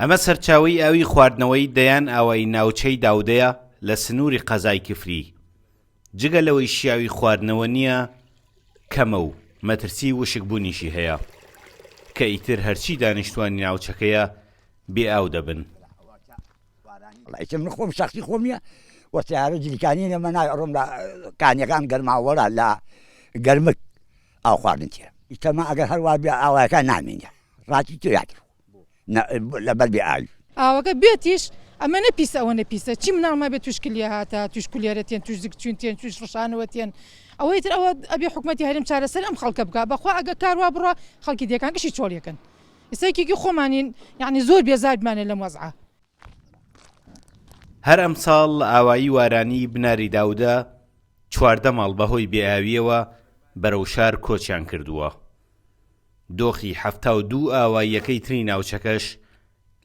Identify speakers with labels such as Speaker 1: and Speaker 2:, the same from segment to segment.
Speaker 1: ئەمە سەرچاوەی ئاوی خواردنەوەی دەیان ئاوایی ناوچەی داودەیە لە سنووری قەزای کفری، جگە لەوەی شیاوی خواردنەوە نییە، کەمە و مەترسی وشکبوونیشی هەیە، کە ئیتر هەرچی دانیشتوانی ناوچەکەیە بێ ئاو دەبن.
Speaker 2: من خۆم شخصی خۆم نیە و سیارە جلیکانی نەمە نای ئەڕۆم لە کانیەکان گەرماوەڵا لە گەرمک ئاو خواردن تێ ئیتەما ئەگەر هەروە بێ ئاوایەکان نامێنێ ڕاتی تێیاتر لەبەر بێ ئاوی.
Speaker 3: ئاوەکە بێتیش ئەمە نە پیسە ئەوەنە پیسە چی مناڵ مابێ توش کلیە هاتە توش کولێرە تێن توش زگچوین تێن توش ڕشانەوە تێن ئەوەی تر ئەوە ئەبێ حکومەتی هەرێم چارەسەر ئەم خەڵکە بکا بەخوا ئەگە کار وا بڕوا خەڵکی دێکان گشتی چۆڵیەکەن ئیستا یەکێکی خۆمانین یعنی زۆر بێزارمانە لەم وەزعە.
Speaker 1: هەر ئەمساڵ لە ئاوایی وارانی بناری داودە 14 ماڵ بەهۆی بێئاوییەوە بەرەو شار کۆچیان کردووە. دۆخی 72 ئاواییەکەی تری ناوچەکەش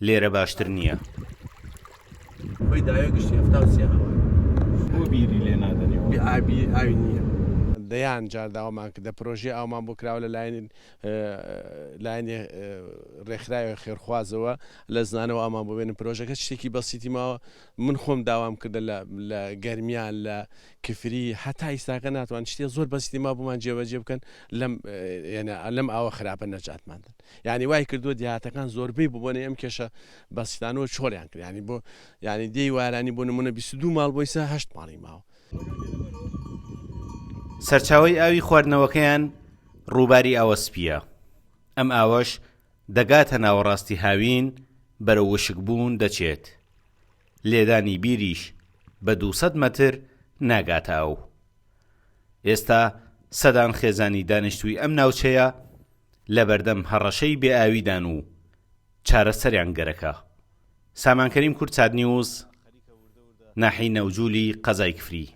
Speaker 1: لێرە باشتر نییە.
Speaker 4: خۆی داوێ گشتی 73 ئاوای.
Speaker 5: بۆ بیری لێ نادەنەوە؟
Speaker 4: بێ ئابی ئاوی نییە. دەیان جار داوامان کردە پرۆژەی ئاومان بۆ کراوە لە لایەنی لایەنی ڕێکخراوی خێرخوازەوە لە زنانەوە ئامان بۆ بێنن پرۆژەکە شتێکی بەسیتی ماوە من خۆم داوام کردە لە لە گەرمیان لە کفری هەتا ئیستاکە ناتوان شتێ زۆر بەسیتی ما بۆمان جێبەجێ بکەن لەم لەم ئاوە خراپە نەجاتمان دەن یعنی وای کردووە دیهاتەکان زۆربەی ببۆنەی ئەم کێشە بەسیتانەوە چۆڵیان کرد ینی بۆ ینی دێی وارانی بۆ نمونە 22 ماڵ بۆ ئیستا هەشت ماڵی ماوە.
Speaker 1: سەرچاوەی ئاوی خواردنەوەکەیان ڕووباری ئاوە سپییە، ئەم ئاوەش دەگاتە ناوەڕاستی هاوین بەرەو وشکبوون دەچێت، لێدانی بیریش بە 200 مەتر ناگاتە ئەو. ئێستا سەدان خێزانی دانیشتووی ئەم ناوچەیە لەبەردەم هەڕەشەی بێ ئاویدان و چارەسەریان گەرەکە. سامان کەریم کوردسات نیوز، ناحیەی نەوجولی قەزای کفری.